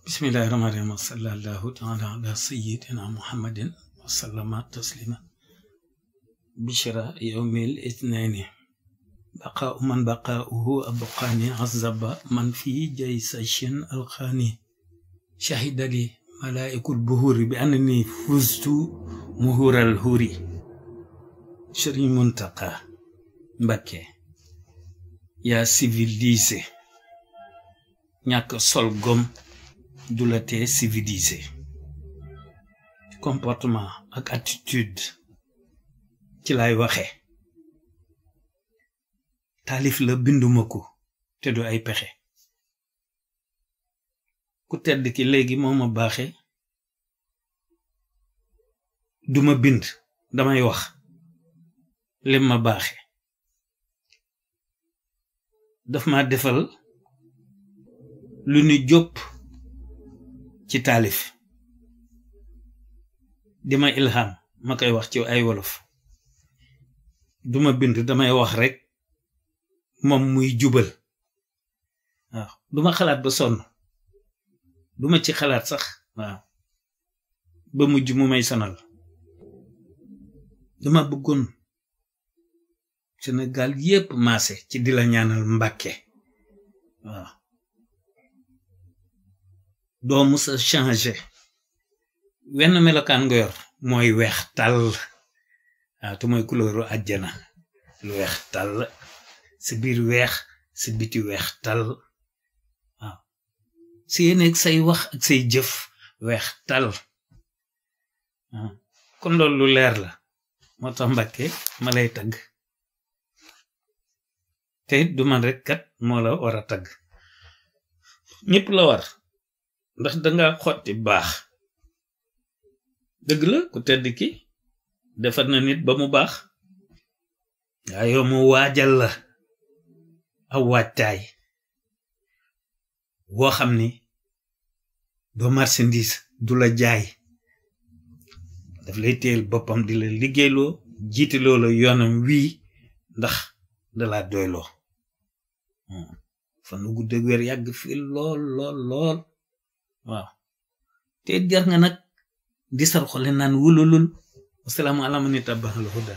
bismillahi rahmani rahim wa sallallahu taala ala sayyidina muhammadin wa sallama taslima bishra yawmil ithnaini baqa'u man baqa'uhu abqani azaba man fi jaysashin alqani shahida li malaikul buhuri bi annani fuztu muhural huri Serigne Mountakha Mbacké yaa civilisé ñàkk sol gom du la tee civilisé comportement ak attitude ci lay waxe taalif la binduma ko te du ay pexe ku tedd ki léegi moo ma baaxe duma bind damay wax lim ma baaxe daf ma defal lu ni jópp ci taalif dima ilham ma koy wax ci ay wolof duma bind damay wax rek moom muy jubal waaw duma xalaat ba sonn duma ci xalaat sax waaw ba mujj mu may sonal dama bëggoon Sénégal yépp maase ci di la ñaanal Mbàkke waaw doo musa changé wenn melokaan nga yor mooy weex tàll waaw te mooy couleuru àjjana lu weex tàll si biir weex si biti weex tàll waaw si yéeneeg say wax ak say jëf weex tàll waaw kon loolu lu leer la moo tax Mbàkke ma lay tagg te it du man rek kat moo la war a tagg ñépp la war ndax danga xotti baax dëgg la ku tedd ki defar na nit ba mu baax yaa yow mu waajal la aw waajtaay woo xam ni doo marchandise du la jaay daf lay téyel boppam di la liggéeyloo jiitaloo la yoonam wii ndax dala doyloo fan nu gudd ak wér yàgg fi lool waaw te jar nga nag di sar xole naan wululul wasalaamu ala man ittabaal huda